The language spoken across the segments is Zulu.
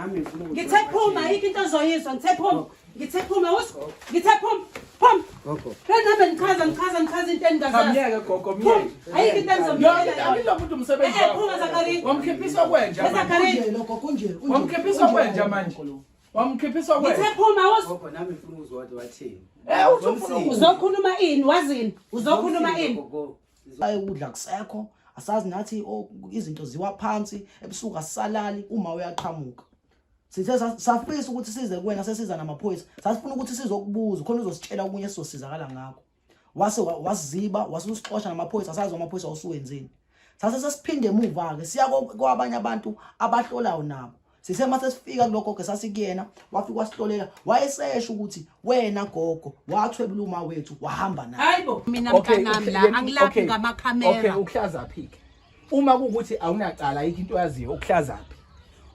Nami ngifuna ukuzwa. Ngithe phuma, ayikho into ozoyizwa. Ngithe phuma. Ngithe phuma, uzwa. Ngithe phuma. Phuma. Gogo. Nami ngichaza ngichaza ngichaza into engingazazi. Myeke gogo Phuma. myeke. Ayikho into engizomyekela. Yonke lo muntu umsebenzi Eh, eh, wakho. phuma Zakaria. Wamkhiphisa kwenja. manje. Zakaria. Kunje lokho kunje. kunje. Wamkhiphisa kwenja manje. Wamkhiphisa Ngithe kwenja. phuma uzwa. Gogo nami ngifuna ukuzwa ukuthi wathini. Eh uthi ufuna ukuzwa. Uzokhuluma ini wazini? Uzokhuluma ini? Gogo. Ayi ukudla kusekho asazi nathi izinto ziwa phansi ebusuku asisalali uma uyaqhamuka. Sithe safisa ukuthi size kuwena sesiza namaphoyisa sasifuna ukuthi sizokubuza khona uzositshela okunye esizosizakala ngakho. Wase waziba wasusixosha namaphoyisa asazi amaphoyisa usuwenzeni. Sase sesiphinde emuva ke siya kwabanye abantu abahlolayo nabo. Sithe mase sifika kuloko ke sasikuyena wafika wasihlolela wayesesho ukuthi wena gogo wathwebula uma wethu wahamba naye. Hayibo. Mina Okay, mntanami la okay, angilaphi okay. ngamakhamera. Okay, ukuhlaza phi ke? Uma kuwukuthi awunacala ayikho into oyaziyo ukuhlaza phi?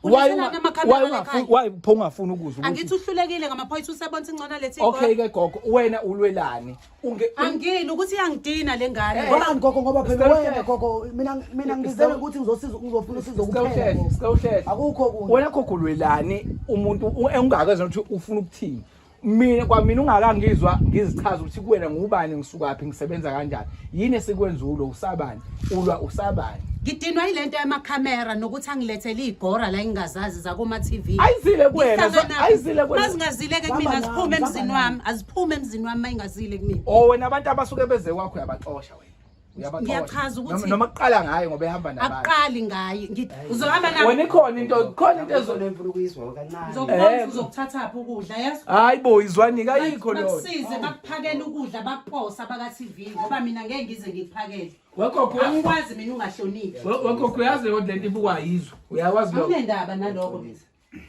Why Ulethelani amakhamera why la ungafuni ekhaya? why pho ungafuni ukuzwa ukuthi Angithi uhlulekile ngamaphoyisa usebona ukuthi ingcono lethi Okay ke gogo wena ulwelani? Unge Angili ukuthi iyangidina le ngane. Eh. Ngobani gogo ngoba phela Sicela wena uhleke. gogo mina ngizele ukuthi ngizosiza ngizofuna usizo Sicela kuphela. uhleke, gogo. sicela uhleke. Akukho kunye. Wena gogo ulwelani umuntu engingakwazi ukuthi ufuna ukuthini? Mina kwamina ungakangizwa ngizichaza ukuthi kuwena ngubani ngisukaphi ngisebenza kanjani. Yini esikwenza ulo usabani? Ulwa usabani? Ngidinwa yilento yamakhamera nokuthi angilethele igora la engingazazi zakoma TV. Ayizile kuwena, ayizile kuwena. Mazingazile ke kumina Hamba aziphume nami, emzini hamba wami, aziphume emzini wami mayingazile kumina. Oh wena abantu abasuke beze kwakho uyabaxosha wena. Uyabaxosha. Ngiyachaza ukuthi- Noma- noma kuqala ngaye ngoba ehamba nabantu. Akuqali ngaye. Uzohamba nami. Wena ikhona into khona into ezo Ngifuna ukuyizwa kancane. Ngizokubona Eh. ukuthi uzokuthathaphi ukudla yazi. Hayi bo izwani kayikho leyo. Bakusize bakuphakele ukudla bakuphosa baka TV ngoba mina ngeke ngize ngikuphakele. Wegogo Angikwazi mina ungahloniphi. wegogo uyazi leyo lento ibukwa yizwe. Uyakwazi lokho. Anginendaba naloko mina.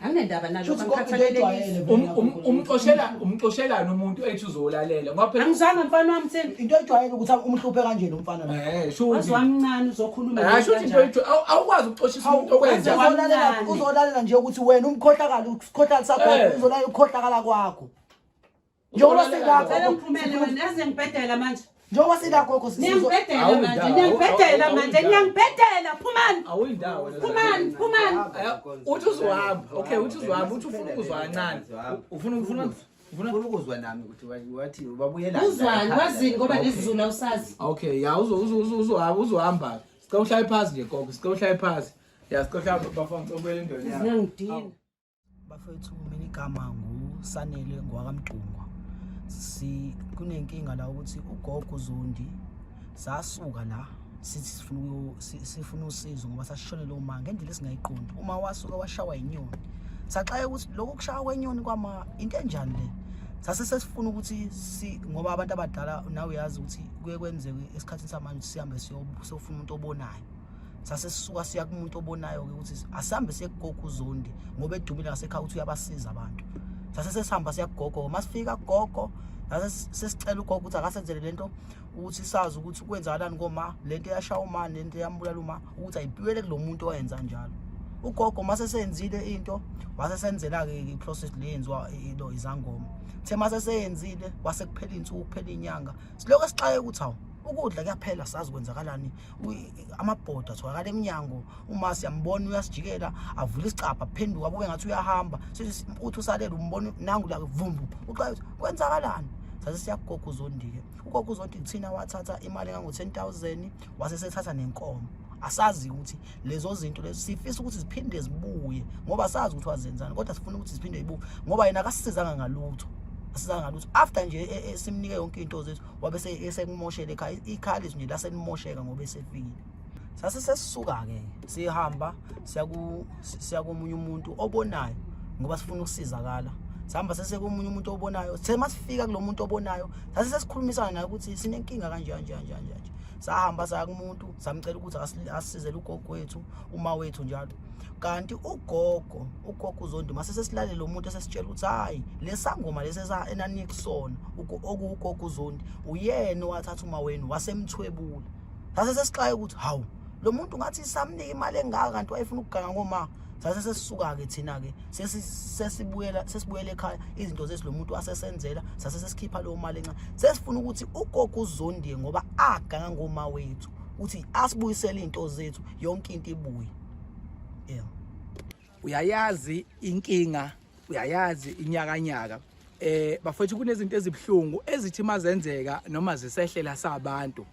Anginendaba naloko Shuthi gogo into ejwayele angikhathalelekile. vele gogo. Umxoshela umxoshelana umuntu ethi uzolalela ngoba phela Angizwanga mfana wami thini. Into ejwayele ukuthi umhluphe kanje lo mfana lo. eh shuthi Wazi wamncane uzokhuluma Eh shuthi into kanjani. ethi awukwazi ukuxoshisa umuntu okwenza. Waze Uzolalela wamncane. uzolalela nje ukuthi wena umkhohlakala ukukhohlakala sakho Eh. uzolalela ukukhohlakala kwakho. Njengoba Uzolalela silapha Cela ngiphumele wena yazi ngibhedela manje. njengoba silapha gogo sizo Niyangibhedela Awu, manje, ndawo, niyangibhedela awu, manje, awu, niyangibhedela. Phumani. Awuyindawo wena. Phumani, phumani. Uthi uzohamba. Okay, uthi uzohamba, uthi ufuna ukuzwa kancane. Ufuna ufuna ufuna Ufuna ukuzwa nami ukuthi wathi babuyela. Uzwani wazini ngoba nesiZulu awusazi. Okay, ya uzo uzo uzo uzohamba uzohamba. Sicela uhlale phansi nje gogo, sicela uhlale phansi. Ya sicela uhlale bafana ngicela ubuyele endaweni yakho. Ziyangidina. Bafethu mina igama nguSanele ngowakaMdungwa. Si kunenkinga la ukuthi ugogo uZondi sasuka la sithi sifuna sifuna usizo ngoba sasishonele uma ngendlela esingayiqondi. Uma wasuka washawa inyoni. Saxaya ukuthi lokho kushaya kwenyoni kwama into enjani le. Sase sesifuna ukuthi si ngoba abantu abadala nawe uyazi ukuthi kuye kwenzeke esikhathini samanje sihambe siyofuna umuntu obonayo. Sase sisuka siya kumuntu obonayo-ke ukuthi asihambe siye kugogo uZondi ngoba edumile ngasekhaya ukuthi uyabasiza abantu. Sase sesihamba siya kugogo, uma sifika kugogo sase sesicela ugogo ukuthi akasenzele lento ukuthi sazi ukuthi kwenzakalani koma lento eyashaya uma lento eyambulala uma ukuthi ayibuyele kulo muntu owayenza njalo. Ugogo uma sesenzile into wasesenzela-ke i-process le yenziwa ilo izangoma. Uthe uma seseyenzile kwase kuphela iy'nsuku kuphela iy'nyanga silokhu esixaye ukuthi hawu ukudla kuyaphela sazi kwenzakalani amabhodo atholakala emnyango uma siyambona uyasijikela avule isicabha aphenduka abuke ngathi uyahamba sithi uthi usalele umbona nangu la vumbu uxaye ukuthi kwenzakalani sase siyakugogo uZondi-ke ugogo uZondi kuthina wathatha imali engango-10 000 wase sethatha nenkomo asazi ukuthi lezo zinto lezo sifisa ukuthi ziphinde zibuye ngoba sazi ukuthi wazenzani kodwa sifuna ukuthi ziphinde zibuye ngoba yena akasisizanga ngalutho asizanga ngalutho after nje simnike yonke into zethu wabe esekumoshela ekhaya ikhaya lethu nje laselimosheka ngoba esefikile sase sesisuka-ke sihamba siya komunye umuntu obonayo ngoba sifuna ukusizakala sihamba sesekomunye umuntu obonayo sithe masifika kulo muntu obonayo sase sesikhulumisana naye ukuthi sinenkinga kanje kanje kanje kanje kanje sahamba saya kumuntu samcela ukuthi asisizele ugogo wethu uma wethu njalo kanti ugogo ugogo uZondi mase sesilalele lo muntu esesitshela ukuthi hayi lesangoma lesi enanikusona okuwugogo uZondi uyena owathatha uma wenu wasemthwebula sase sesixaye ukuthi hawu lo muntu ngathi samnika imali engaka kanti wayefuna ukuganga ngoma sase sesisuka-ke thina-ke sesibuyela sesibuyela ekhaya izinto zethu lo muntu asesenzela sase sesikhipha leyo mali encane sesifuna ukuthi ugogo uzondie ngoba aganga ngoma wethu ukuthi asibuyisele izinto zethu yonke into ibuye yeah. Uyayazi inkinga, uyayazi inyakanyaka. Bafethu kunezinto ezibuhlungu ezithi mazenzeka noma zisehlela sabantu.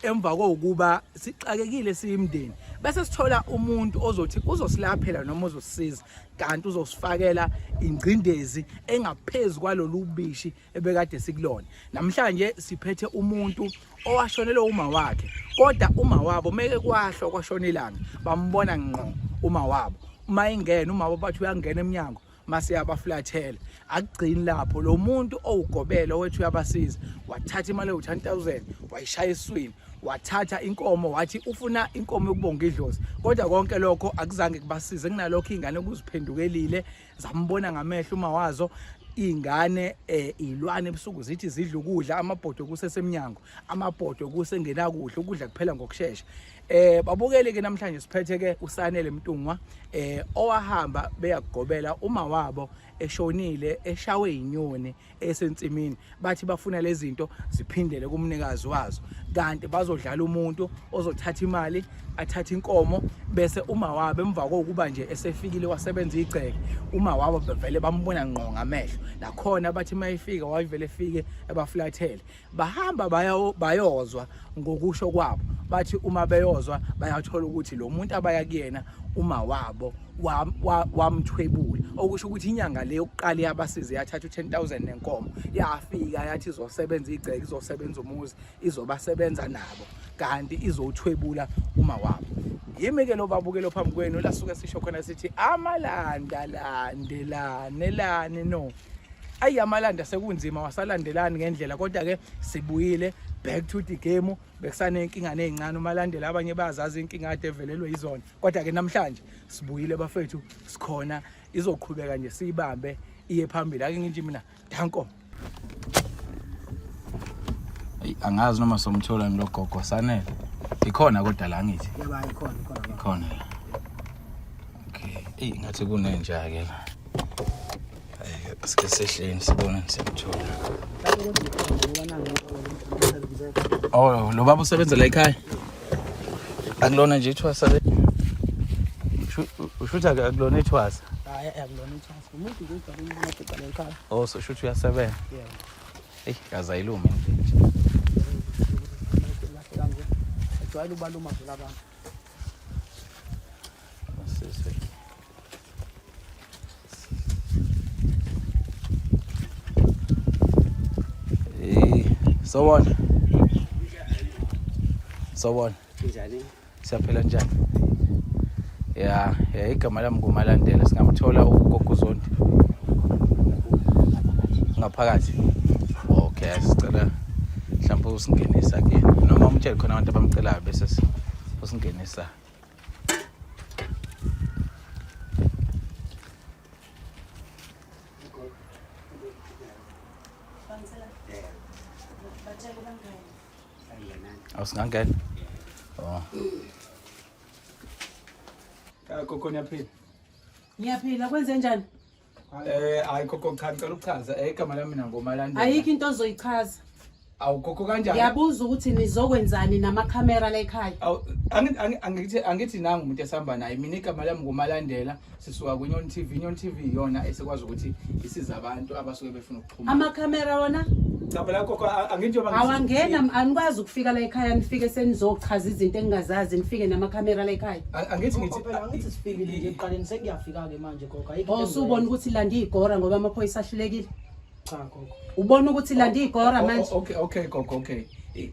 Emva kokuba sixakekile siyimndeni bese sithola umuntu ozothi uzosilaphela noma uzosisiza kanti uzosifakela ingcindezi engaphezulu kwalolu bishi ebekade sikulona. Namhlanje siphethe umuntu owashonelwa uma wakhe, kodwa uma wabo meke kwahlwa kwashona ilanga bambona ngqo uma wabo. Uma ingena uma wabo bathi uyangena eminyango mase yabaflathela. Akugcini lapho, lo muntu owugobela owethu uyabasiza wathatha imali ewu-10,000 wayishaya esiswini, wathatha inkomo wathi ufuna inkomo yokubonga idlozi, kodwa konke lokho akuzange kubasize. Kunalokho iy'ngane kuziphendukelile zambona ngamehlo uma wazo. Iy'ngane iy'lwane ebusuku zithi zidla ukudla, amabhodwe kusesemnyango, amabhodwe kusengenakudla, ukudla kuphela ngokushesha. Babukele ke namhlanje siphethe ke uSanele Mntungwa owahamba beyakugobela uma wabo eshonile eshawe inyoni esensimini. Bathi bafuna lezi zinto ziphindele kumnikazi wazo, kanti bazodlala umuntu ozothatha imali athathe inkomo, bese uma wabo emva kokuba nje esefikile wasebenza igceke, uma wabo bevele bambona ngqo ngamehlo. Nakhona bathi mayefika wayevele efike ebaflathele, bahamba bayozwa ngokusho kwabo. Bathi uma beyozwa bayathola ukuthi lo muntu abaya kuyena uma wabo wamthwebula, okusho ukuthi inyanga le yokuqala yabasiza yathatha u-10,000 nenkomo, yafika yathi izosebenza igceke, izosebenza umuzi, izobasebenza nabo, kanti izowuthwebula uma wabo. Yimi ke lo babukelo phambi kwenu lasuke sisho khona sithi amalanda landelanelani no ayi amalanda sekunzima wasalandelani ngendlela, kodwa ke sibuyile back to the game. Bekusanenkinga nezincane umalandela, abanye bayazazi inkinga kade evelelwe izona, kodwa ke namhlanje sibuyile bafethu, sikhona, izoqhubeka nje siyibambe iye phambili. Ake nginje mina danko. Angazi noma somthola lo gogo Sanele. Ikhona kodwa la ngithi. Yebo, ikhona, ikhona. Ikhona la. Okay. Ey ngathi kunenja ke la. Sike sehleni sibone siyamthola. Oh, lo baba usebenza la ekhaya. Akulona nje ithwasa le. Ushuthi akulona ithwasa. Hayi, akulona ithwasa. Umuntu nje ujwayele umbona eqala la ekhaya. Oh, so shuthi uyasebenza. Yebo. Ey, kaze ayilumi nje. Ujwayele ubaluma vele abantu. Asizwe. Hey, sawubona. Sawubona. Njani? Siyaphila njani? Ya, ya igama lami nguMalandela, singamthola uGogo Zondi. Ngaphakathi. Okay, sicela mhlawumbe usingenisa ke noma umtshele khona abantu abamcelayo bese usingenisa. Awusingangena? Oh. Gogo niyaphila? Ngiyaphila, kwenze njani? Hayi gogo cha ngicela ukuchaza. Igama lami mina ngoMalandela. Ayikho into ozoyichaza. Awu gogo kanjani? Ngiyabuza ukuthi nizokwenzani namakhamera la ekhaya. Awu angithi angithi nangu umuntu esihamba naye. Mina igama lami nguMalandela, sisuka kwiNyoni TV. Inyoni TV iyona esikwazi ukuthi isize abantu abasuke befuna ukuxhumana. Amakhamera wona Cha phela gogo angithi njengoba awangena, anikwazi ukufika la ekhaya nifike senizochaza izinto engingazazi, nifike namakhamera la ekhaya. Angithi ngithi Phela angithi sifikile nje ekuqaleni, sengiyafika-ke manje gogo. Ayikho into Oh, usubona ukuthi landa igora ngoba amaphoyisa ahlulekile. Cha gogo. Ubona ukuthi landa igora manje. Okay, okay gogo, okay.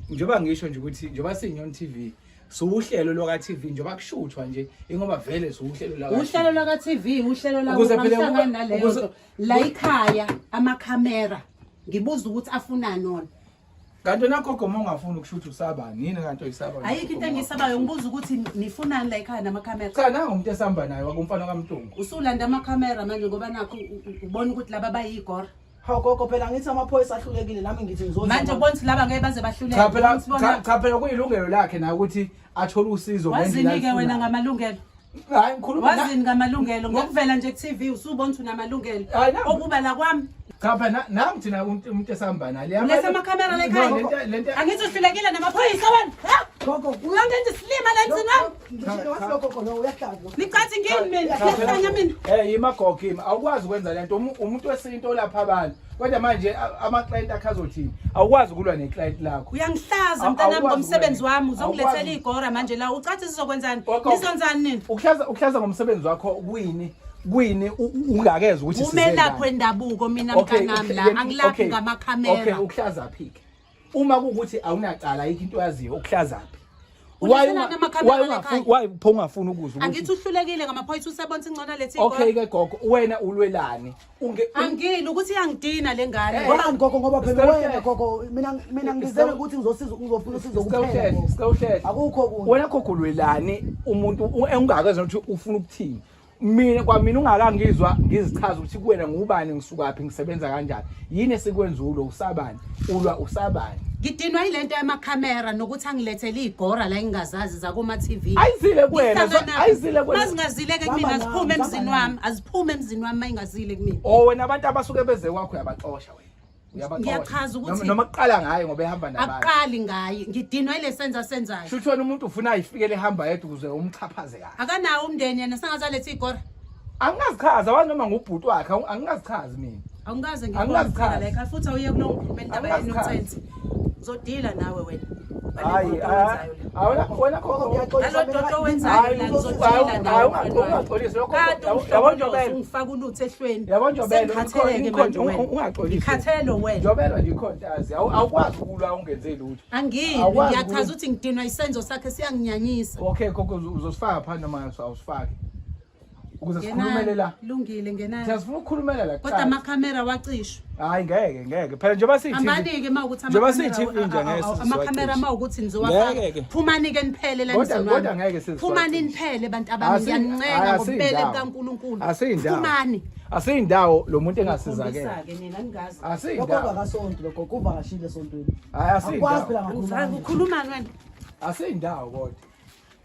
Njengoba ngisho nje ukuthi njengoba siyiNyoni TV, siwuhlelo lwaka TV, njengoba kushuthwa nje ingoba vele siwuhlelo lwaka Uhlelo lwaka TV, uhlelo lwaka Ukuze phela hlangana naleyo nto. La ekhaya amakhamera ngibuza ukuthi afunani wona. Kanti wena gogo uma ungafuni ukushutha usabani? Yini kanti oyisaba? Ayikho into engiyisabayo, ngibuza ukuthi nifunani la ekhaya namakhamera. Cha nangu umuntu esihamba naye wakumfana kaMntungu. Usulanda amakhamera manje ngoba nakho ubona ukuthi laba bayigora. Hawu gogo phela ngithi amaphoyisa ahlulekile, nami ngithi ngizozama. Manje ubona ukuthi laba ngeke baze bahluleke. Cha phela Ubona cha, cha phela kuyilungelo lakhe na ukuthi athole usizo ngendlela Wazini-ke wena ayifunayo. ngamalungelo? Hayi ngikhuluma Wazini ngamalungelo? Ngokuvela nje ku-TV usubona ukuthi unamalungelo Hayi, nami- okuba la kwami. Cha phela nami thina umuntu esihamba naye. Letha amakhamera la ekhaya. Lento Angithi uhlulekile namaphoyisa wena. Ha? Gogo. Uyongenza isilima la emzini wami. Ngishilo wathi lo gogo lo uyahlaza lo. Nicathi ngini mina, ngiyahlanya mina. Eh imagogo ima awukwazi ukwenza lento umuntu wesintu olapha abantu. Kodwa manje ama-client akhe azothini? Awukwazi ukulwa ne-client lakho. Uyangihlaza mntanami Awukwazi ngomsebenzi ukwenza. wami, uzongilethela Awukwazi. igora manje la. Ucathi sizokwenzani? Gogo. Nizonzani nini? Ukuhlaza ngomsebenzi wakho kuyini? Kuyini ungakezwa ukuthi size Umelaphi ngani? wendabuko mina Okay, mntanami la, angilaphi okay. Okay, ngamakhamera. ukuhlaza phi-ke? Uma kuwukuthi awunacala ayikho into oyaziyo ukuhlaza phi? Why Ulethelani amakhamera why la ekhaya? why pho ungafuni ukuzwa ukuthi Angithi uhlulekile ngamaphoyisa usebona ingcono lethi Okay ke gogo wena ulwelani? Unge Angili ukuthi iyangidina le ngane. Eh. Ngobani gogo ngoba phela Sicela wena uhleke. gogo mina ngizele ukuthi ngizosiza ngizofuna usizo Sicela kuphela. uhleke, gogo. sicela uhleke. Akukho okunye. Wena gogo ulwelani umuntu engingakezwa ukuthi ufuna ukuthini? Mina kwamina ungakangizwa ngizichaza ukuthi kuwena ngubani ngisukaphi ngisebenza kanjani. Yini esikwenza ulo usabani? Ulwa usabani? Ngidinwa yilento yamakhamera nokuthi angilethele igora la engingazazi zakoma TV. Ayizile kuwena, ayizile kuwena. Mazingazile ke kumina Zihamba aziphume nami, emzini zihamba wami, aziphume emzini wami mayingazile kumina. Oh wena abantu abasuke beze kwakho uyabaxosha wena. Uyabaxosha. Ngiyachaza ukuthi- Noma kuqala ngaye ngoba ehamba nabantu. Akuqali ngaye, ngidinwa ile senza senzayo. Shuthi wena umuntu ufuna ayifikele ehamba yedwa ukuze umxhaphaze kahle. Akanawo umndeni yena sengazaletha igora. Angingazichazi awazi noma ngubhuti wakhe angingazichazi mina. Awungaze Angingazichazi. ngikubona la ekhaya futhi awuye kulo ngikhuluma indaba Angingazichazi. yenonsense. Ngizodila nawe wena. Hayi, wena wena Gogo gogo. ngiyaxolisa Nalo mina. toto owenzayo Hayi, la hayi, ngizodila nawe. hayi, ungaxolisi lokho. Kade Yabo umhlobolozo Njobela. ungifaka ulutho ehlweni. Yabo Njobela, Sengikhatheleke manje wena. ungaxolisi. Ngikhathele wena. Njobela nje ikhontazi. Awukwazi ukulwa ungenze lutho. Angilwi, Awukwazi ngiyachaza ukulwa. ukuthi ngidinwa isenzo sakhe siyanginyanyisa. Okay gogo uzosifaka phansi noma awusifaki. Ukuze sikhulumele la. Lungile ngenani. Siyafuna ukukhulumela la Kodwa kuqala. amakhamera wacishwa. Hayi ngeke ngeke. Phela njengoba siyi TV. Hambani-ke uma ukuthi Njengoba amakhamera- siyi-TV nje ngeke amakhamera siziwacishe. uma ukuthi nizowafaka. Ngeke ke. Phumani-ke niphele la Kodwa- emzini kodwa wami. ngeke siziwacishe. Phumani niphele bantu abami ngiyanincenga Hayi, ngobubele asiyindawo. bukaNkulunkulu. Asiyindawo. Phumani. Asiyindawo lo muntu engasizakele. Ngikhombisa-ke nina ningazi. Lo gogo Asiyindawo. akasonto lo gogo uvakashile esontweni. Hayi Akwazi phela asiyindawo. ngakhuluma kanje. Ukhulumani wena? Asiyindawo kodwa.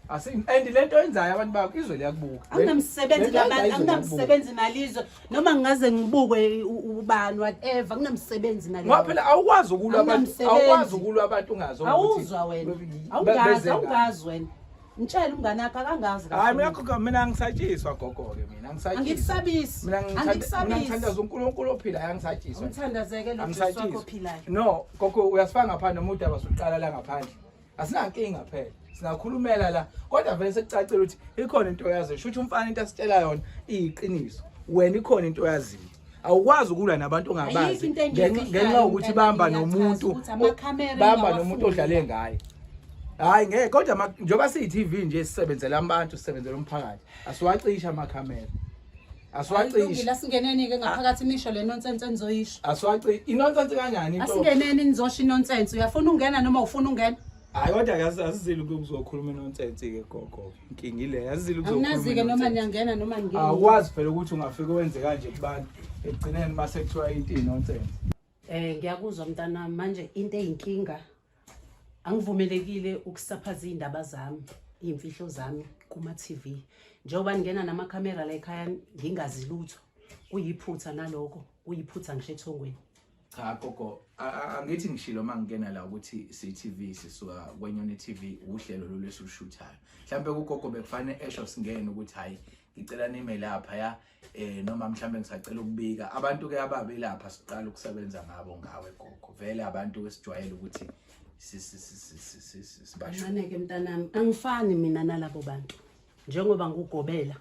And lento oyenzayo abantu bakho izwe liyakubuka. Anginamsebenzi Lento oyenzayo nabantu, izwe liyakubuka. anginamsebenzi nalizwe. Noma ngingaze ngibukwe ubani whatever, anginamsebenzi nalizwe. Ngoba phela awukwazi ukulwa abantu, Anginamsebenzi. awukwazi ukulwa abantu ungazi ukuthi Awuzwa wena. Awungazi, beze ngani. awungazi wena. Ngitshela umngane wakho akangazi kahle. Hayi mina gogo mina angisatshiswa gogo ke mina angisatshiswa. Angikusabisi. Mina ngithanda mina Angikusabisi. ngithandaza uNkulunkulu ophilayo angisatshiswa. Umthandazeke lo Jesu wakho Angisatshiswa. ophilayo. No gogo uyasifaka ngaphandle noma udaba suqala la ngaphandle. Asinankinga phela. Singakhulumela la kodwa vele sekucacile ukuthi ikhona into oyaziyo. Shuthi umfana into asitshela yona iyiqiniso. Wena ikhona into oyaziyo. Awukwazi ukulwa nabantu Ayikho ongabazi into engiyifihlayo, ngenxa yokuthi bamba mntanami, nomuntu ngiyachaza ukuthi amakhamera bamba engawafuni. nomuntu odlale ngaye. Hayi ngeke kodwa njengoba siyi-TV nje sisebenzela abantu sisebenzela umphakathi. Asiwacishe amakhamera. Lungile Asiwacishe. asingeneni-ke ngaphakathi nisho le nonsense enizoyisho. Asiwacishe. Inonsense kanjani into? Asingeneni nizosho inonsense. Uyafuna ukungena noma ufuna ungena? Hayi kodwa ke asizile ukuzokhuluma inonsense ke gogo. Inkinga ile asizile ukuzokhuluma. Anginazi-ke noma inonsense. niyangena noma ningeni. Awukwazi phela ukuthi ungafika wenze kanje kubantu ekugcineni mase kuthiwa into inonsense. Ngiyakuzwa mntanami manje into eyinkinga angivumelekile ukusaphaza iy'ndaba zami iy'mfihlo zami kuma-TV njengoba ningena namakhamera la ekhaya ngingazi lutho kuyiphutha naloko kuyiphutha ngisho ethongweni. Cha gogo angithi ngishilo mangingena la ukuthi CTV sisuka kwenyoni TV uhlelo lolu esilushuthayo. Mhlambe kugogo bekufanele esho singene ukuthi hayi ngicela nime lapha ya noma mhlambe ngisacela ukubika abantu ke ababe lapha siqala ukusebenza ngabo ngawe gogo. Vele abantu esijwayele ukuthi sibasho. Kancane-ke mntanami angifani mina nalabo bantu njengoba ngugobela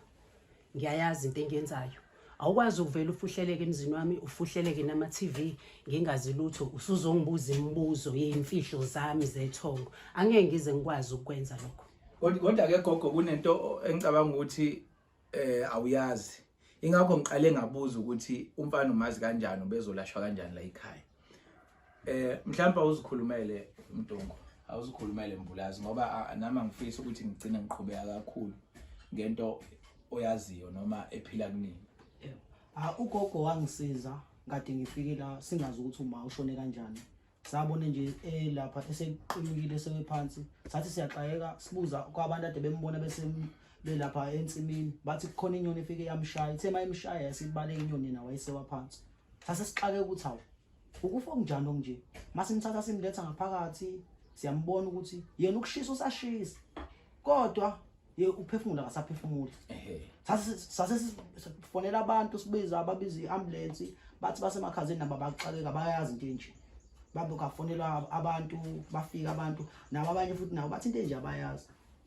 ngiyayazi into engiyenzayo. Awukwazi ukuvela ufuhleleke emzini wami ufuhleleke nama-TV ngingazi lutho usuzongibuza imibuzo yey'mfihlo zami zethongo. Angeke ngize ngikwazi ukukwenza lokho. Kodwa ke gogo kunento engicabanga ukuthi awuyazi. Ingakho ngiqale ngabuza ukuthi umfana umazi kanjani ubezolashwa kanjani la ekhaya. Mhlawumbe awuzikhulumele Mdungu, awuzikhulumele Mbulazi ngoba nami angifisi ukuthi ngigcine ngiqhubeka kakhulu ngento oyaziyo noma ephila kunini. Ugogo wangisiza kade ngifike la singazi ukuthi uma ushone kanjani. Sabona nje lapha eseqinukile sewephansi. Sathi siyaxakeka sibuza kwabantu ade bembona bese belapha ensimini bathi kukhona inyoni efike yamshaya. Ithe mayimshaya yasibaleka inyoni yena wayesewa phansi. Sase sixake ukuthi hawu ukufa okunjani okunje. Masimthatha simletha ngaphakathi Siyambona ukuthi yena ukushisa usashisa. Kodwa ye uphefumula akasaphefumuli. Ehhe. Sase sase sifonela abantu sibiza ababiza iambulance bathi basemakhazeni nabo baxakeka bayazi into enje. Babe kafonelwa abantu bafika abantu nabo abanye futhi nabo bathi into enje abayazi.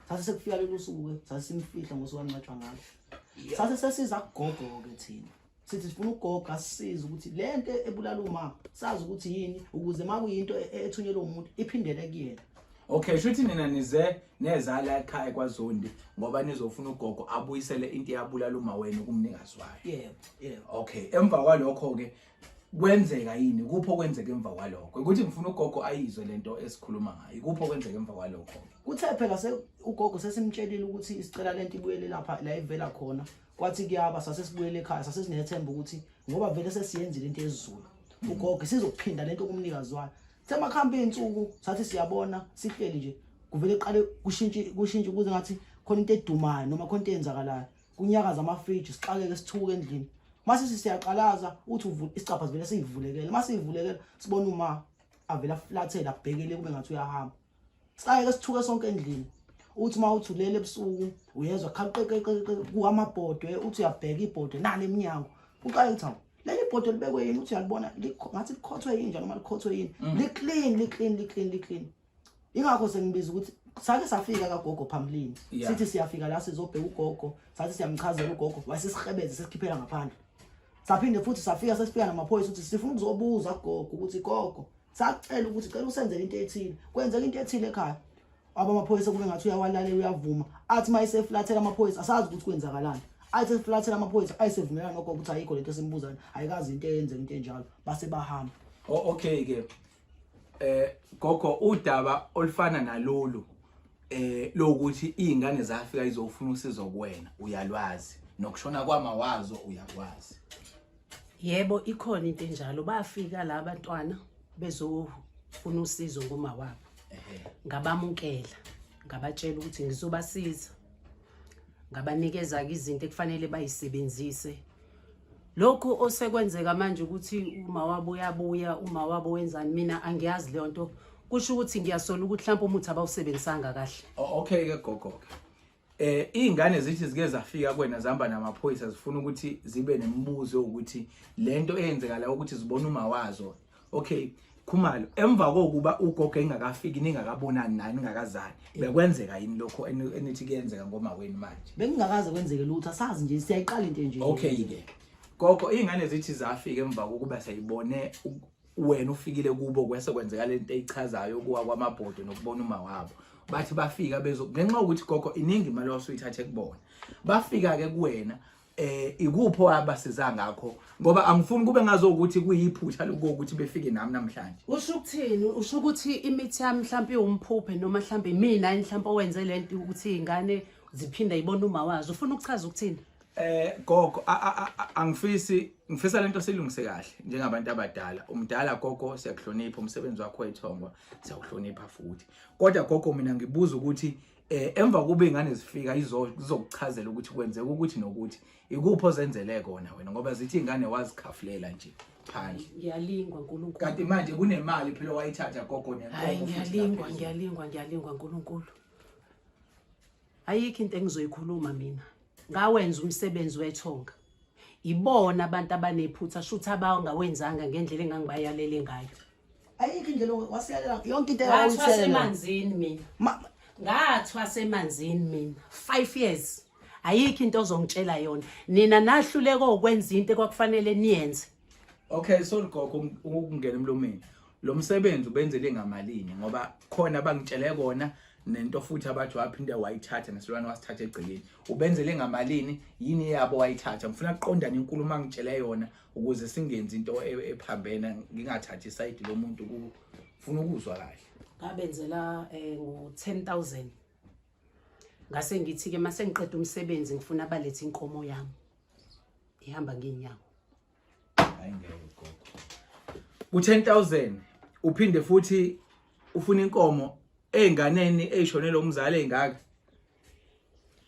Sase sekufika lolu suku ke sase simfihla ngosuku angcwatshwa ngalo. Sase sesiza kugogo ke thina. Sithi sifuna ugogo asisize ukuthi lento ebulala uma sazi ukuthi yini ukuze makuyinto ethunyelwe umuntu iphindele kuyena. Okay, shuthi nina nize nezala ekhaya kwaZondi ngoba nizofuna ugogo abuyisele into eyabulala uma wenu kumnikazi wayo. Yebo, yebo. Okay, emva kwalokho ke kwenzeka yini? Kupho kwenzeka emva kwalokho? Ukuthi ngifuna ugogo ayizwe lento esikhuluma ngayo. Kupho kwenzeka emva kwalokho? Kuthe phela se ugogo sesimtshelile ukuthi isicela lento ibuyele lapha la ivela khona. Kwathi kuyaba sase sibuyele ekhaya sase sinethemba ukuthi ngoba vele sesiyenzile into yesiZulu. Ugogo sizophinda lento kumnikazi wayo. Semakhamba izinsuku sathi siyabona sihleli nje kuvele qale kushintshe kushintshe ukuze ngathi khona into edumayo noma khona into eyenzakalayo. Kunyakaza amafriji sixakeke sithuke endlini. Mase siyaqalaza uthi isicabha sivele siyivulekele. Mase siyivulekele sibona uma avela flathela abhekele kube ngathi uyahamba. Sixakeke sithuke sonke endlini. Uthi uma uthi ulele ebusuku uyezwa khaqeqeqe kuwamabhodwe uthi uyabheka ibhodwe nalo eminyango. Uqale uthi hawu leli bhodwe libekwe yini uthi uyalibona ngathi likhothwe yinja noma likhothwe yini. Li clean li clean li clean li clean. Ingakho sengibiza ukuthi sake safika kagogo phambilini. Sithi siyafika la sizobheka ugogo, sathi siyamchazela ugogo, wasisihebeze sesikhiphela ngaphandle. Saphinde futhi safika sesifika namaphoyisa ukuthi sifuna ukuzobuza kugogo ukuthi gogo sacela ukuthi cela usenzele into ethile. Kwenzeka into ethile ekhaya. Abamaphoyisa kube ngathi uyawalalela uyavuma. Athi mayeseflathela amaphoyisa asazi ukuthi kwenzakalani. Athi eflathela amaphoyisa ayisevumelana nogogo ukuthi ayikho lento esimbuzayo. Ayikazi into eyenzeka into enjalo. Base bahamba. Oh okay ke. Gogo udaba olufana nalolu lokuthi izingane zafika izofuna usizo kuwena uyalwazi nokushona kwama wazo uyakwazi. Yebo ikhona into enjalo bafika la abantwana bezofuna usizo ngoma wabo. Ngabamukela ngabatshela ukuthi ngizobasiza. Ngabanikeza ke izinto ekufanele bayisebenzise. Lokhu osekwenzeka manje ukuthi uma wabo uyabuya uma wabo wenzani mina angiyazi leyo nto kusho ukuthi ngiyasola ukuthi mhlawumbe umuthi abawusebenzisanga kahle. Okay ke gogo ke. Izingane zithi zike zafika kuwena zihamba namaphoyisa zifuna ukuthi zibe nemibuzo ukuthi lento eyenzeka la ukuthi zibone uma wazo. Okay, Khumalo emva kokuba ugogo engakafiki ningakabonani naye ningakazani bekwenzeka yini lokho enithi kuyenzeka ngoma wenu manje? Bekungakaze kwenzeke lutho asazi nje siyayiqala into enje. Okay ke. Gogo izingane zithi zafika emva kokuba seyibone wena ufikile kubo kwese kwenzeka lento eyichazayo kuwa kwamabhodwe nokubona uma wabo. Bathi bafika bezo ngenxa yokuthi gogo iningi imali osuyithathe kubona. Bafika ke kuwena ikuphi owabasiza ngakho ngoba angifuni kube ngazo ukuthi kuyiphutha lokuthi befike nami namhlanje. Usho ukuthini? Usho ukuthi imithi yami mhlawumbe iwumphuphe noma mhlawumbe mina mhlawumbe owenze lento ukuthi izingane ziphinda ibone uma wazo. Ufuna ukuchaza ukuthini? Gogo angifisi ngifisa lento silungise kahle njengabantu abadala. Umdala gogo siyakuhlonipha umsebenzi wakho wethongo siyawuhlonipha futhi. Kodwa gogo mina ngibuza ukuthi emva kuba ingane zifika izokuchazela ukuthi kwenzeka ukuthi nokuthi ikuphi ozenzele kona wena ngoba zithi ingane wazikhafulela nje phandle. Ngiyalingwa uNkulunkulu. Kanti manje kunemali phela wayithatha gogo nenkomo Hayi futhi ngiyalingwa ngaphezulu. ngiyalingwa ngiyalingwa uNkulunkulu. Ayikho into engizoyikhuluma mina. Ngawenza umsebenzi wethonga. Ibona abantu abanephutha shuthi abangawenzanga ngendlela engangibayalele ngayo. Ayikho indlela wasiyalela yonke into Ngathwasa eyawuyiselela. emanzini mina. Ngathwasa emanzini mina 5 years. Ayikho into ozongitshela yona. Nina nahluleka ukwenza into ekwakufanele niyenze. Okay, sorry gogo ukungena emlomeni. Lo msebenzi ubenzele ngamalini ngoba khona abangitshele kona nento futhi abathi waphinde wayithatha nesilwane wasithatha egcekeni. Ubenzele ngamalini yini yabo wayithatha? Ngifuna ukuqondana inkulumo angitshele yona ukuze singenzi into ephambene ngingathathi isayidi lomuntu kufuna ukuzwa kahle. Ngabenzela ngo 10000. Ngase ngithi ke mase ngiqeda umsebenzi ngifuna balethe inkomo yami. Ihamba ngeenyawo. Hayi ngeke gogo. Ku 10000 uphinde futhi ufuna inkomo einganeni eyishonele umzali engaka.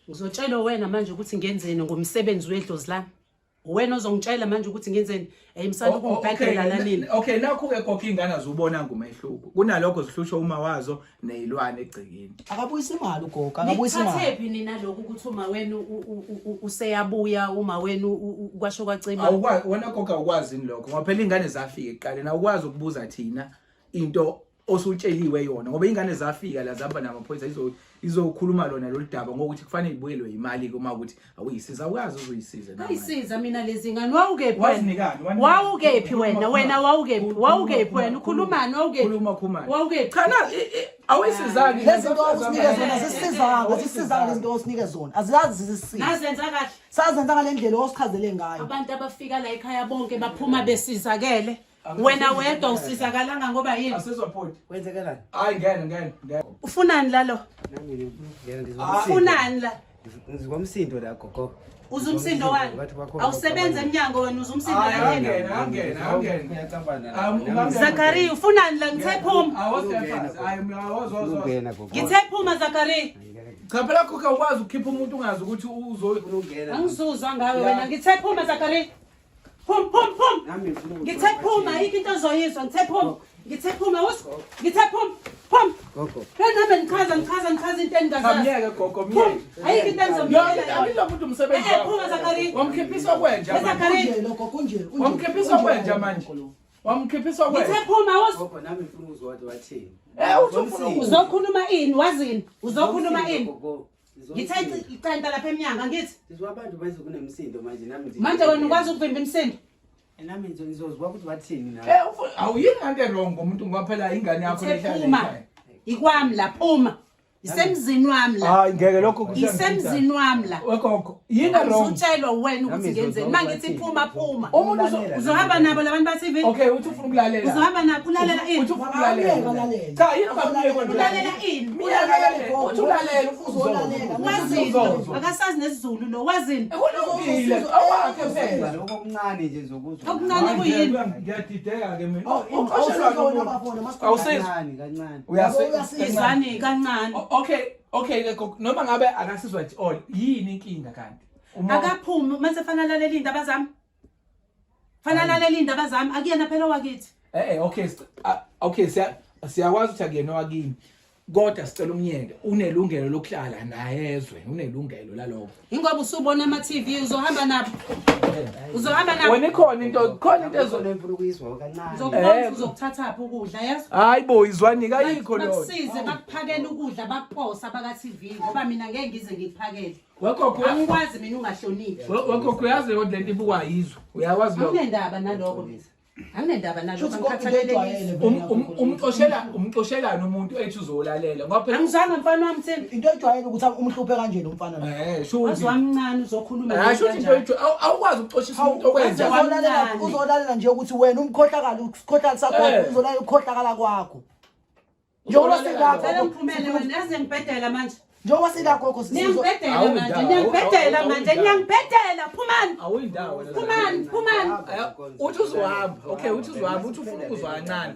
Ngizotshela wena manje ukuthi ngenzeni ngomsebenzi wedlozi lami. Wena ozongitshela manje ukuthi ngenzeni. Hey msana Oh, oh, ukungibhedela okay, la nini. Okay, nakho-ke gogo iy'ngane aziwubonanga umehluko. Kunalokho zihlushwa uma wazo ney'lwane egcekeni. Akabuyisa imali ugogo, akabuyisa imali. Nithathephi nina lokhu ukuthi uma wenu useyabuya uma wenu kwasho kwacima. Awukwazi wena gogo awukwazi yini lokho ngoba phela iy'ngane zafika ekuqaleni awukwazi ukubuza thina into osutsheliwe yona ngoba ingane zafika la zihamba namaphoyisa izokhuluma lona lolu daba ngokuthi kufanele ibuyelwe imali uma ukuthi awuyisiza awukazi uzoyisiza namanje. Ayisiza mina lezi ngane wawukephi wena? Wazinikani? Wanikani? Wawukephi wena? Khuluma, Wena khuluma. wawukephi? Khuluma, Wawukephi khuluma, wena? Ukhulumani wawukephi? Khuluma khumani. Wawukephi? Cha na awuyisizani Lezi zinto osinike zona zisisizanga, zisisizanga lezi zinto osinike zona. Aziyazi zisisiza. Nazenza kahle. Sazenza ngale ndlela osichazele ngayo. Abantu abafika la ekhaya bonke baphuma besizakele. Wena wedwa usizakalanga ngoba yini? Asizwa poti. Kwenzekelani? Hayi ngene ngene ngene. Ufunani lalo? Nami ngifuna ukungena ngizwa umsindo. Ufunani la? Ngizwa umsindo la gogo. Uza umsindo wani? Bathi bakhona Awusebenzi emnyango wena uza umsindo Hayi, wani? angena angena angena. Ngiyacabana. Ah, ungangena. Zakaria ufunani la? Ngithe phuma. Awosefasi. Hayi mina awozozo. Ungena gogo. Ngithe phuma Zakaria. Cha phela gogo awukwazi ukukhipha umuntu ungazi ukuthi uzo Ungena. Angizuzwa ngawe wena. Ngithe phuma Zakaria. Phum phum phum. Nami ngifuna ukuzwa Ngithe phuma ayikho into ozoyizwa. Ngithe phuma. Ngithe phuma us. Ngithe phuma. Phum. Gogo. Phela nami ngichaza ngichaza ngichaza into engingazazi. Miyeke gogo Phum. miyeke. Ayikho into engizomyekela yona. Lo muntu umsebenzi. Eh, eh, phuma Zakaria. Wamkhiphisa kwenja. Eh, Zakaria. Kunje lokho kunje. kunje. Wamkhiphisa kwenja manje. Wamkhiphisa kwenja. Ngithe phuma us. Gogo nami ngifuna ukuzwa ukuthi wathini. Eh, uthi ufuna ukuzwa. Uzokhuluma ini wazini? Uzokhuluma ini? Gogo. Ngithe icenta lapha emnyango angithi. Ngizwa abantu bese kunemsindo manje nami nje. Manje wena ukwazi ukuvimba imisindo? Nami nje ngizozwa ukuthi bathini na. Eh awuyini ngante wrong ngomuntu ngoba phela ingane yakho Ngithe lehlala phuma. ekhaya. Ikwami la phuma. Isemzini wami la. Hayi ngeke lokho Isemzini wami la. Wegogo yini wrong? Usutshelwa wena ukuthi Nami ngenzeni. ngizozwa Mangithi ukuthi phuma phuma. Umuntu Uzohamba nabo labantu ba TV? Okay uthi ufuna ukulalela. Uzohamba nabo ulalela ini? Uthi ufuna ukulalela. Akalalela. Cha yini ungamyeki wena Ulalela ini? Miyeke uthi ulalela Uzolalela. Wazini? Uzozwa. Akasazi nesiZulu lo wazini? Kulungile awakhe phela. Lokho okuncane nje ngizokuzwa. Okuncane kuyini? Ngiyadideka ke mina. Oh, Uqoshelwa wena bafona Awusizwa. Kancane kancane. Uyasizwa. Izwani kancane. Okay okay ke gogo noma ngabe akasizwa at all yini inkinga kanti? Akaphumi mase fanele alalela indaba zami. Fanele alalela indaba zami akuyena phela wakithi. Eh eh okay okay siya siyakwazi ukuthi akuyena wakini. Kodwa sicela umnyeke unelungelo lokuhlala naye ezwe unelungelo lalokho. Ingoba usubona ama TV uzohamba nabo. Uzohamba nabo. Wena ikhona into khona into ezo Khona engifuna ukuyizwa kancane. Uzokubona Eh. uzokuthathaphi ukudla yazi? Hayi bo izwani kayikho leyo. Bakusize bakuphakele ukudla bakuposa baka TV ngoba mina ngeke ngize ngikuphakele. Wegogo Angikwazi mina ungahloniphi. wegogo uyazi kodwa lento ibukwa yizwe. Uyakwazi lokho. Anginendaba naloko mina. Anginendaba naloko Shuthi gogo into ejwayele angikhathalelekile. vele. Umxoshela umxoshelana umuntu ethi uzolalela ngoba phela Angizwanga mfana wami thini. Into ejwayele ukuthi umhluphe kanje lo mfana lo. eh shuthi Wazi wamncane uzokhuluma hayi shuthi into kanjani. ethi awukwazi ukuxoshisa umuntu okwenza Wazi Uzolalela wamncane. uzolalela nje ukuthi wena umkhohlakala ukukhohlakala sakho Eh. uzolalela ukukhohlakala kwakho. Njengoba Uzolalela Cela silapha ngiphumele wena yazi ngibhedela manje. njengoba silapha gogo sizo Niyangibhedela Awuyindawo, manje, niyangibhedela awu- manje, awuyindawo. niyangibhedela. Phumani. Awuyindawo wena. Phumani, phumani. Uthi uzohamba. Okay, uthi uzohamba, uthi ufuna ukuzwa kancane.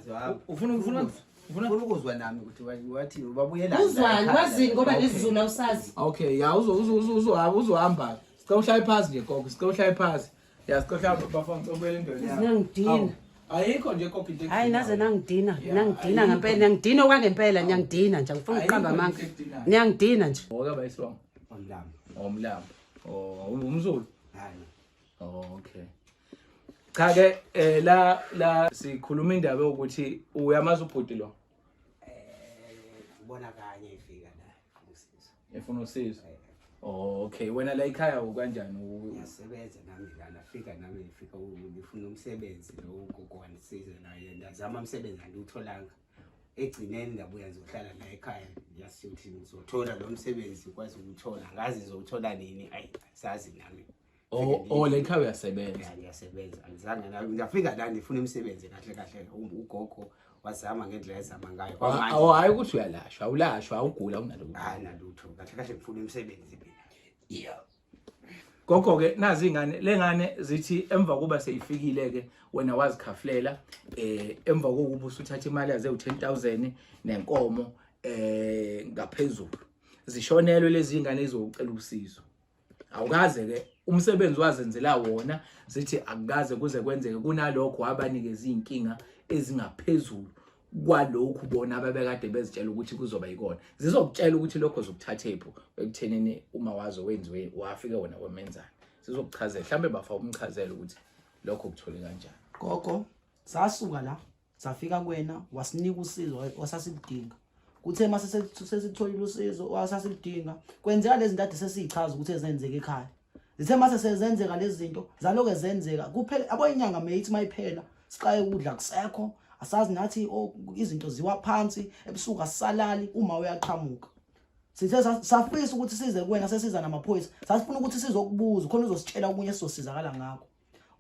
Ufuna ufuna ufuna Ufuna ukuzwa nami ukuthi wathi babuyelani. Uzwani wazini ngoba nesiZulu awusazi. Okay, ya uzo uzo uzo uzohamba uzohamba. Sicela uhlale phansi nje gogo, sicela uhlale phansi. Ya sicela uhlale bafana ngicela ubuyele endaweni yakho. Niyangidina. Awu, Ayikho nje gogo into. Hayi naze nangidina, Ya, nangidina ayikho. ngempela, niyangidina okwangempela, niyangidina nje angifuni ukuqamba Ayikho amanga. into ekudinayo. Niyangidina nje. Oka bayisibongo. Omlambo. Omlambo. Oh, umZulu. Hayi. Oh, okay. Cha ke eh la la sikhuluma indaba yokuthi uyamazi ubhuti lo Ubona kanye ifika la. Usizo. efuna usizo. Oh, okay. Wena la ekhaya ukanjani? Ngiyasebenza nami la nafika nami ngifika ngifuna umsebenzi lo ugogo wangisiza naye ndazama umsebenzi angiwutholanga. Egcineni ndabuya ngizohlala la ekhaya ngiyasithi ukuthi ngizothola lo msebenzi kwazi ukuthola ngazi ngizowuthola nini ayi sazi nami. Oh, oh la ekhaya uyasebenza. Ya, ngiyasebenza angizange ngafika la ngifuna imisebenzi kahle kahle ugogo wazama ngendlela ezama ngayo kwamanje Awu hayi ukuthi uyalashwa, awulashwa, awugula awunalutho. hayi nalutho kahle kahle ngifuna imisebenzi mina. Yeah. Gogo ke nazi ingane lengane zithi emva kuba seyifikile ke wena wazikhafulela eh emva kokuba usuthatha imali yaze u10000 nenkomo eh ngaphezulu zishonelwe lezi ingane ezocela usizo awukaze ke Umsebenzi wazenzela wona, zithi akukaze kuze kwenzeke kunalokho wabanikeza izinkinga ezingaphezulu kwalokhu bona ababekade bezitshela ukuthi kuzoba yikona. Zizokutshela ukuthi lokho zokuthathephi ekuthenini uma wazo wenziwe wafike wena wemenzani. Sizokuchazela mhlambe bafa umchazela ukuthi lokho kuthole kanjani. Gogo, sasuka la safika kuwena wasinika usizo wasasiludinga. Kuthe mase sesitholile usizo wasasiludinga, kwenzeka lezi zinto ade sesiyichaza ukuthi ezenzeka ekhaya. Zithe mase sezenzeka lezi zinto zaloke zenzeka kuphela abo inyanga mayithi mayiphela siqaye ukudla kusekho asazi nathi izinto ziwa phansi ebusuku asisalali uma uyaqhamuka. Sithe safisa ukuthi size kuwena sesiza namaphoyisa sasifuna ukuthi sizokubuza khona uzositshela okunye esizosizakala ngakho.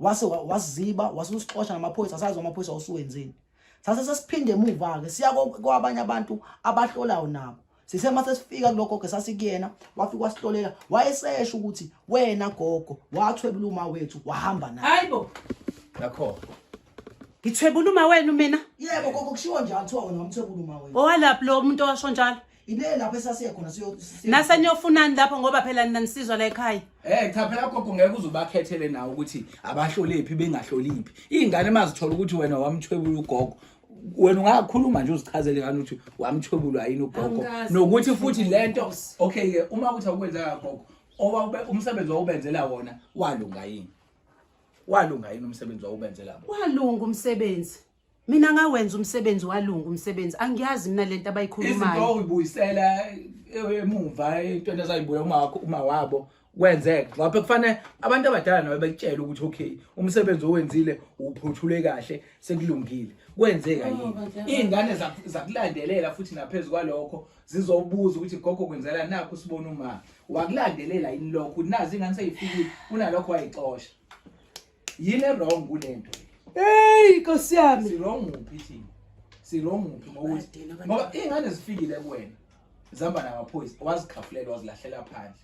Wase waziba wasusixosha namaphoyisa asazi amaphoyisa usuwenzeni. Sase sesiphinde emuva ke siya kwabanye abantu abahlolayo nabo. Sithe mase sifika kulogogo sasikuyena wafika wasihlolela wayesesho ukuthi wena gogo wathwebula uma wethu wahamba naye. Hayibo. Nakho. Ngithwebula uma wenu mina. Yebo gogo kushiwo njalo kuthiwa wena wamthwebula uma wethu. Owalaphi lo muntu owasho njalo? Ile lapho esasiye khona siyo Nase niyofunani lapho ngoba phela nina nisizwa la ekhaya. Eh cha phela gogo ngeke uze ubakhethele nawe ukuthi abahloliphi bengahloliphi. Izingane mazithola ukuthi wena wamthwebula ugogo wena ungakhuluma nje uzichazele ngani ukuthi wamthwebulwa yini ugogo nokuthi futhi lento okay ke uma kuthi awukwenzeka gogo owawube umsebenzi wawubenzela wona walunga yini walunga yini umsebenzi wawubenzela bona walunga umsebenzi mina ngawenza umsebenzi walunga umsebenzi angiyazi mina lento abayikhulumayo izinto uyibuyisela emuva entweni ezayibuya uma uma wabo kwenzeka ngoba kufanele abantu abadala nabo bekutshela ukuthi okay umsebenzi owenzile uphothule kahle sekulungile kwenzeka oh, yini izingane zakulandelela futhi naphezulu kwalokho zizobuza ukuthi gogo kwenzela nakho sibona uma wakulandelela yini lokho nazi ingane seyifikile kunalokho wayixosha yini wrong kulento hey nkosi yami si wrong uphi thina si wrong uphi ngokuthi ngoba izingane zifikile kuwena zihamba namaphoyisa wazikhafulela wazilahlela phandle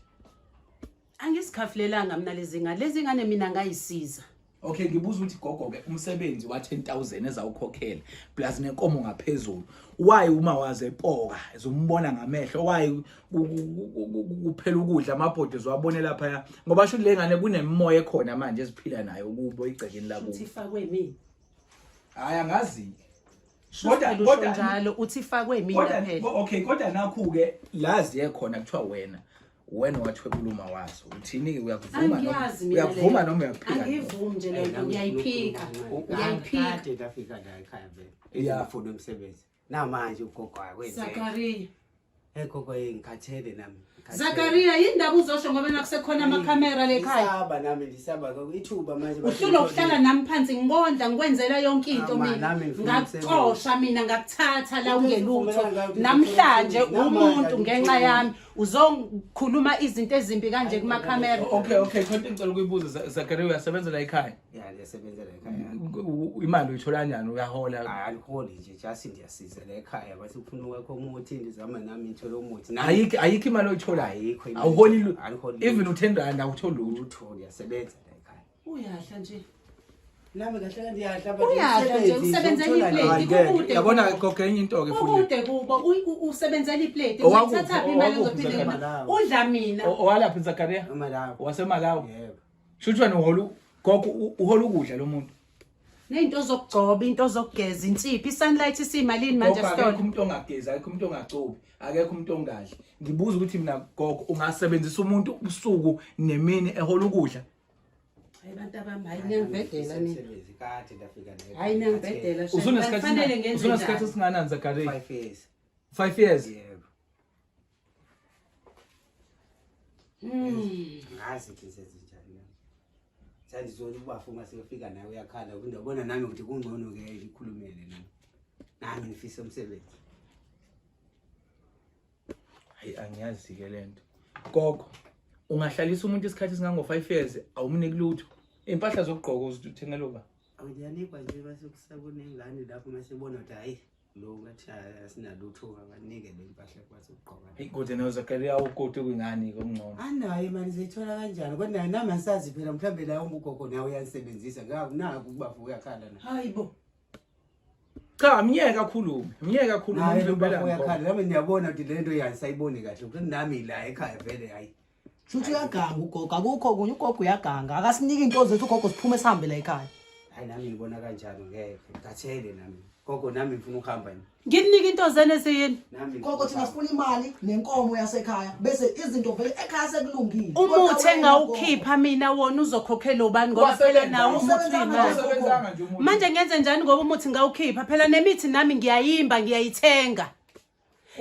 Angisikhafulelanga mina lezi ngane. Lezi ngane mina ngayisiza. Okay ngibuza ukuthi gogo ke umsebenzi wa 10000 ezawukhokhela plus nenkomo ngaphezulu why uma waze epoka ezombona ngamehlo why kuphela ukudla amabhodi ziwabone lapha ngoba sho le ngane kunemimoya ekhona manje eziphila nayo kubo igcekeni lakubo Uthi ifakwe mina. Hayi angazi Kodwa kodwa njalo uthi ifakwe mina phela. Okay kodwa nakhu ke lazi yekhona kuthiwa wena wena wathwebula uma wazo uthini ke uyakuvuma noma uyakuvuma noma uyakuphika angivumi nje lento ngiyayiphika ngiyayiphika kade ndafika la ekhaya vele ngifuna umsebenzi namanje ugogo akwenze Zakaria Hey gogo hey ngikhathele nami. Zakaria yindaba uzosho ngoba nakusekhona amakhamera le ekhaya. Ngisaba nami ndisaba ithuba manje. Uhlulwa ukuhlala nami phansi ngikondla ngikwenzela yonke into mina. Ngakuxosha mina ngakuthatha la ungelutho. Namhlanje umuntu ngenxa yami uzongikhuluma izinto ezimbi kanje kumakhamera. Okay okay khona ngicela ukuyibuza Zakaria uyasebenza la ekhaya? Ya ngiyasebenza la ekhaya. Imali uyithola kanjani uyahola? Hayi angiholi nje just ndiyasiza la ekhaya bathi ufuna ukwakho umuthi ndizama nami ngithole umuthi. Ayikho ayikho imali oyitholayo. Ayikho imali. Awuholi Angiholi even u10 rand awutholi lutho. lutho ngiyasebenza la ekhaya. Uyadla nje. Nami kahle kahle ndiyadla Uyadla nje usebenzela iplate kukude. Yabona gogo enye into ke futhi. Kukude kubo usebenzela iplate. Owakuphi? Uthatha imali Owakuphi ezophinde Malawi? udla mina. Owalaphi Zakaria? Malawi. Wasemalawi. Yebo. Shuthi wena uhola gogo uhola ukudla lo muntu. Nezinto zokugcoba, into zokugeza, insipho, isunlight isimalini manje Gogo, esitolo. akekho umuntu ongagezi, akekho umuntu ongagcobi, akekho umuntu ongadli. Ngibuza ukuthi mina gogo ungasebenzisa umuntu ubusuku nemini ehola ukudla? Hayi bantu abami, hayi niyangibhedela nina. Umsebenzi kade ndafika la ekhaya. Hayi niyangibhedela. shame. Usunesikhathi Kufanele ngenze usunesikhathi njani? esinganani Zakaria? 5 years. 5 years. Yebo. Ngazi ukuthi ngisenze njani na. Sandizona ubafo uma seyofika naye uyakhala ndiyabona nami ukuthi kungcono ke ngikhulumele nami. Nami ngifisa umsebenzi. Hayi angiyazi ke lento. Gogo, ungahlalisa umuntu isikhathi esingango 5 years awumniki lutho. Impahla zokugqoka uzithengela uba? Awuyanikwa nje base kusakunengane lapho mase bona ukuthi hayi lo ngathi asinalutho abanike le mpahla kwazi ukugqoka. Hey kodwa nawe Zakaria ugodo kwingane komngcono. Anayo imali zeyithola kanjani? Kodwa nayo nami angisazi phela mhlawumbe la ugogo nawe uyanisebenzisa. Naku ubafo uyakhala na. Hayibo. Cha myeke akhulume, myeke akhulume Naye umvimbela ubafo ngoba. uyakhala. Nami ngiyabona ukuthi le nto yanisayiboni kahle. Ukuthi nami la ekhaya vele hayi. Shuthi uyaganga ugogo, akukho okunye ugogo uyaganga. Akasiniki into zethu ugogo siphume sihambe la ekhaya. Hayi nami ngibona kanjalo ngeke. Ngikhathele nami. Gogo nami ngifuna ukuhamba nje. Ngikunike into zene ziyini? Nami Gogo thina sifuna imali nenkomo yasekhaya bese izinto vele ekhaya sekulungile. Umuthi Kodwa wena, engawukhipha mina wona uzokhokhela ubani ngoba phela Wasebenza. nawo umuthi Awusebenzanga uyimali. nje. Awusebenzanga nje umuthi. Manje ngenze njani ngoba umuthi ngawukhipha phela nemithi nami ngiyayimba ngiyayithenga.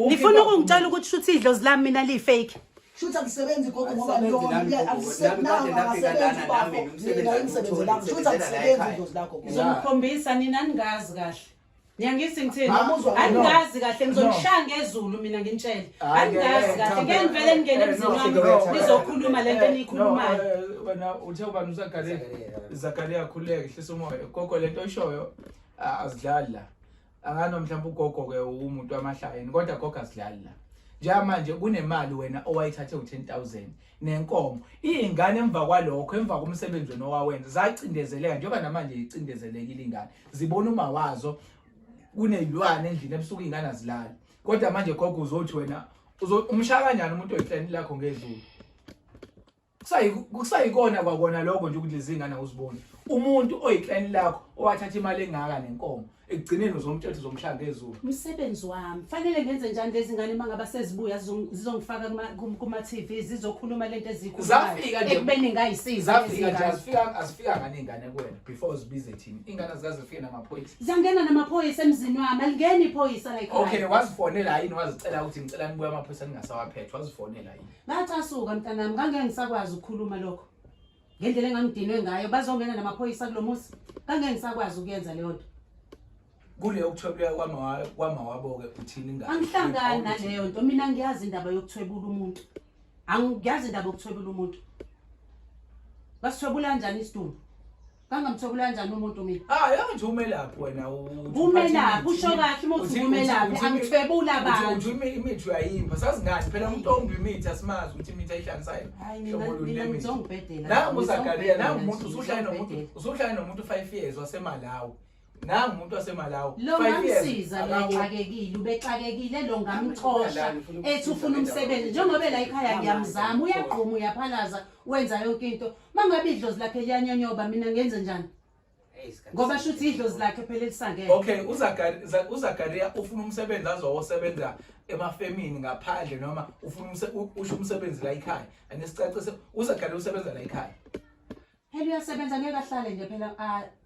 Nifuna ukungitshela ukuthi shuthi idlozi lami mina liyi-fake. Shuthi akusebenzi gogo ngoba Akusebenzi nami, lona gogo. akusebenzi Nami kade ndafika lana nami, umsebenzi mina imsebenzi shuthi angiwutholi, akusebenzi ngisebenzela la idlozi lakho gogo. Ngizomkhombisa nina ningazi kahle. Niyangizwa ngithini? Ngamuzwa, no. Angazi kahle ngizonishaya ngezulu mina nginitshele. Hhayi, Angazi eh, kahle cha, ngeke ngivele ngingene eh, emzini no, wami no, nizokhuluma lento eniyikhulumayo. No, wena uthe ubani uZakaria Zakaria khuleka hlisa umoya gogo lento oyishoyo azidlali la angano mhlawumbe ugogo ke umuntu wamahlayeni kodwa gogo azidlali la njengamanje kunemali wena owayithathe u-10000 nenkomo iy'ngane emva kwalokho emva komsebenzi wena owawenza zacindezeleka njengoba namanje icindezelekile ingane zibona uma wazo kuney'lwane endlini ebusuku iy'ngane azilali kodwa manje gogo uzothi wena umshaya kanjani umuntu oyiklani lakho ngezulu Kusayikona kwakona lokho nje ukuthi lezi ngane awuziboni. Umuntu oyiclan lakho owathatha imali engaka nenkomo ekugcineni uzomtshela ukuthi uzomshaya ngezulu. Umsebenzi wami fanele ngenze njani lezi ngane uma ngaba sezibuya zizongifaka kuma-TV zizokhuluma lento eziyikhulumayo Zafika nje ekubeni ngayisiza Zafika nje azifika azifika ngane ingane kuwena before zibize thina. Ingane azikaze zifike namaphoyisa. Ziyangena namaphoyisa emzini wami alingeni iphoyisa la ekhaya. Okay wazifonela yini wazicela ukuthi ngicela nibuye amaphoyisa ningasawaphethe wazifonela yini? Ngacasuka mntanami, ngangeke ngisakwazi ukukhuluma lokho. Ngendlela engangidinwe ngayo, bazongena namaphoyisa kulo muzi. Ngangeke ngisakwazi ukuyenza leyo nto. Kule yokuthwebuleka kwama kwama wabo ke uthini ngayo? Angihlangani naleyo nto. Mina ngiyazi indaba yokuthwebula umuntu. Angiyazi indaba yokuthwebula umuntu. Basithwebula kanjani isidumbu? Kangamthwebula kanjani umuntu mina? Ah, yazi umelaphi wena Umelaphi usho kahle uma uthi umelaphi angithwebula abantu. Uthi imithi uyayimba sazi ngani phela umuntu ombi imithi asimazi ukuthi imithi ayihlangisayo. Hayi mina mina ngizongibhedela. Nangu uZakaria nangu umuntu usuhlale nomuntu usuhlale nomuntu 5 years waseMalawi. Nangu umuntu waseMalawi. Lo ngamsiza lo exakekile ubexakekile lo ngamxosha ethi ufuna umsebenzi njengoba la ekhaya ngiyamzama uyagquma uyaphalaza wenza yonke into Mangabe idlozi lakhe liyanyonyoba mina ngenze njani? Ngoba shuthi idlozi lakhe phela elisangene. Okay, uZakaria ufuna umsebenzi azowosebenza emafemini ngaphandle noma ufuna usho umsebenzi la ekhaya. Anesicacise uZakaria usebenza la ekhaya. Phela uyasebenza ngeke ahlale nje phela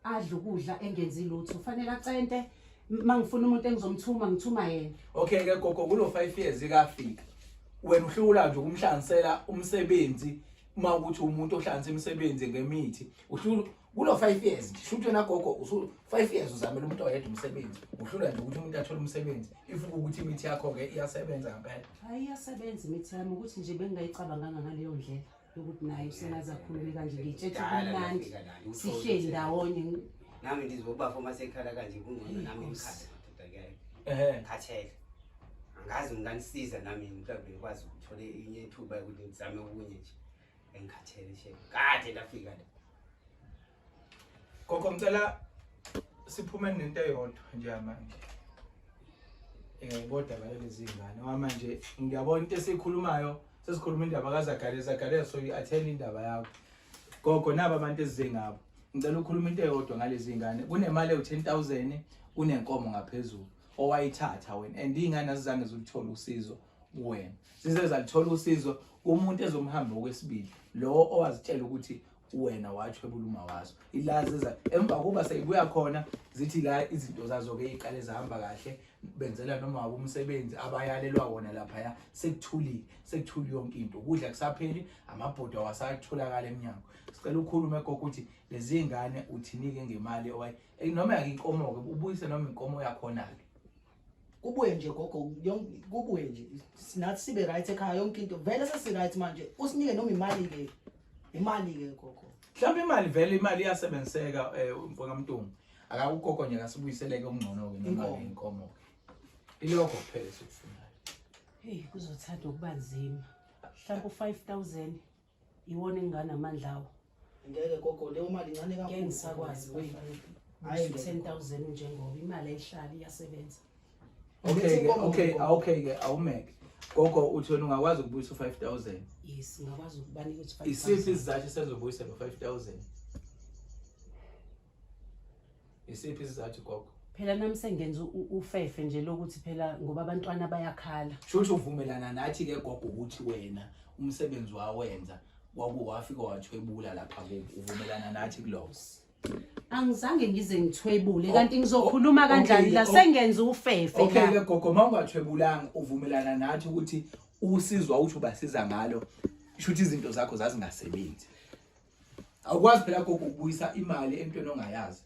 adle ukudla engenzi lutho. Ufanele acente mangifuna umuntu engizomthuma ngithuma yena. Okay ke gogo kulo 5 years ikafika. Wena uhlula nje ukumhlanganisela umsebenzi uma ukuthi umuntu ohlanza imisebenzi ngemithi uhlula kulo 5 years nje shuthi wena gogo usu 5 years uzamela umuntu oyedwa umsebenzi uhlula nje ukuthi umuntu athole umsebenzi if ukuthi imithi yakho ke iyasebenza ngempela hayi iyasebenza imithi yami ukuthi nje bengingayicabanganga ngaleyo ndlela yokuthi naye usengaze akhulume kanje ngiyitshethe kumnandi sihleli ndawonye nami ndizoba foma sekhala kanje kungcono nami ngikhala madoda ke ehe khathele angazi nginganisiza nami mhlawumbe ngikwazi ukuthola enye ithuba yokuthi ngizame okunye nje engikhathele nje kade ndafika la gogo ngicela siphume nento eyodwa njengamanje eh kodwa balezi zingane ngoba manje ngiyabona into esikhulumayo sesikhuluma indaba kaZakaria Zakaria so i-attend indaba yakho gogo naba abantu esize ngabo ngicela ukhuluma into eyodwa ngalezi ngane kunemali ewu-10000 kunenkomo ngaphezulu owayithatha wena and iy'ngane azizange zilithole usizo kuwena zize zalithola usizo kumuntu ezomhamba okwesibili lo owazitshela ukuthi wena wathwebula uma wazo ila ziza emva kuba seyibuya khona zithi la izinto zazo-ke iqale zahamba kahle benzela noma wabo umsebenzi abayalelwa wona laphaya sekuthulile sekuthuli yonke into ukudla kusapheli amabhodo awasatholakala emnyango sicela ukhulume gogo ukuthi lezi ngane uthinike ngemali owaye Eh, noma yake inkomo-ke ubuyise noma inkomo yakhona-ke kubuye nje gogo kubuye nje nathi sibe right ekhaya yonke into vele sesi-right manje usinike noma imali-ke imali-ke gogo mhlawumbe imali vele imali iyasebenziseka um mfokamntungu akakugogo nje kasibuyiseleke okungcono-ke noma inkomo-ke ilokho kuphela esikufunayo heyi kuzothanda ukuba nzima mhlawumbe u-5000 iwona enginganamandla awo ngeke gogo leyo mali incane kakhulu ngeke ngisakwazi Hhayi, ngeke. 10000 njengoba imali ayihlali iyasebenza okay ke okay okay ke awumeke Gogo, uthi wena ungakwazi ukubuyisa u-5000? Yes, ngakwazi ukubanika ukuthi Isiphi 5000. isizathu esenzobuyisa lo 5000? Isiphi isizathu, gogo? Phela nami sengenza ufefe nje lokuthi phela ngoba abantwana bayakhala. Shuthi uvumelana nathi ke, gogo, ukuthi wena umsebenzi wawenza waku wafika wathwebula lapha kubo, uvumelana nathi kuloko? Angizange ngize ngithwebule. Oh, Kanti ngizokhuluma oh, kanjani okay, la? oh. Sengenza ufefe Okay ke la. gogo, uma ungathwebulanga, uvumelana nathi ukuthi usizwa uthi ubasiza ngalo, shuthi izinto zakho zazingasebenzi. Awukwazi phela, gogo, ukubuyisa imali entweni ongayazi.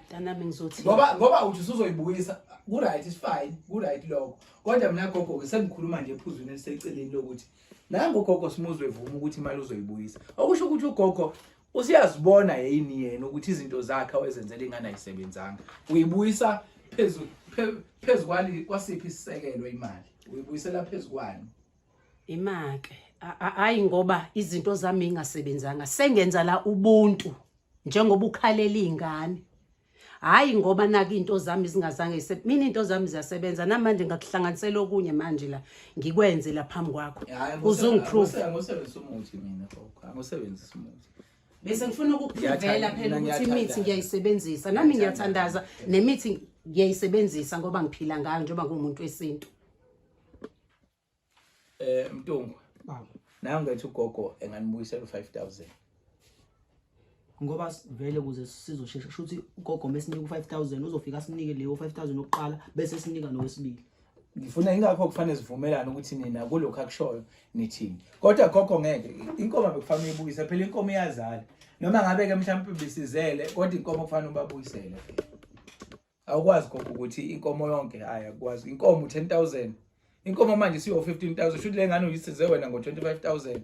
Mntanami, ngizothi Ngoba uthi usuzoyibuyisa, ku-right, is fine, ku-right lokho, kodwa mina, gogo-ke, sengikhuluma nje ephuzwini eliseceleni lokuthi nangu ugogo simuzwe evuma ukuthi imali uzoyibuyisa, okusho ukuthi ugogo usiyazibona yini yena ukuthi izinto zakhe awezenzela ingane ayisebenzanga. Uyibuyisa phezu kwasiphi isisekelo imali? Uyibuyisela phezu kwani? Imake hayi, ngoba izinto zami ingasebenzanga, sengenza la ubuntu njengoba ukhalela iy'ngane. Hhayi, ngoba naki iy'nto zami zingazange mina iy'nto zami ziyasebenza namanje. Ngakuhlanganisela okunye manje la, ngikwenze la phambi kwakho. Hhayi, Uzongiprove. Angusebenzisa umuthi mina, gogo, angusebenzisa umuthi. Bese ngifuna ukukuprovela phela Mina ukuthi imithi ngiyathandaza. ngiyayisebenzisa nami. Ngiyathandaza. Ngiyathandaza, nemithi ngiyayisebenzisa ngoba ngiphila ngayo njengoba nguwumuntu wesintu. Mntungwa. Baba. Nangu ngithi ugogo enganibuyisela u-5000. Ngoba vele ukuze sizoshesha, shuthi ugogo mesinika u-5000 uzofika asinike leyo 5000 yokuqala, bese sinika nowesibili. Ngifuna ingakho kufanele sivumelane ukuthi nina kulokhu akushoyo nithini. Kodwa gogo, ngeke, inkomo bekufanele uyibuyise phela, inkomo iyazala. Noma ngabe-ke mhlawumbe bisizele, kodwa inkomo kufanele ubabuyisele phela. Awukwazi, gogo, ukuthi inkomo yonke, hhayi, akukwazi. Inkomo u-10,000, inkomo manje siyo-15,000, shuthi le ngane uyisize wena ngo-25,000.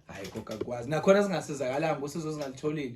Hhayi gogo, akukwazi. Nakhona singasizakalanga usizo singalitholile.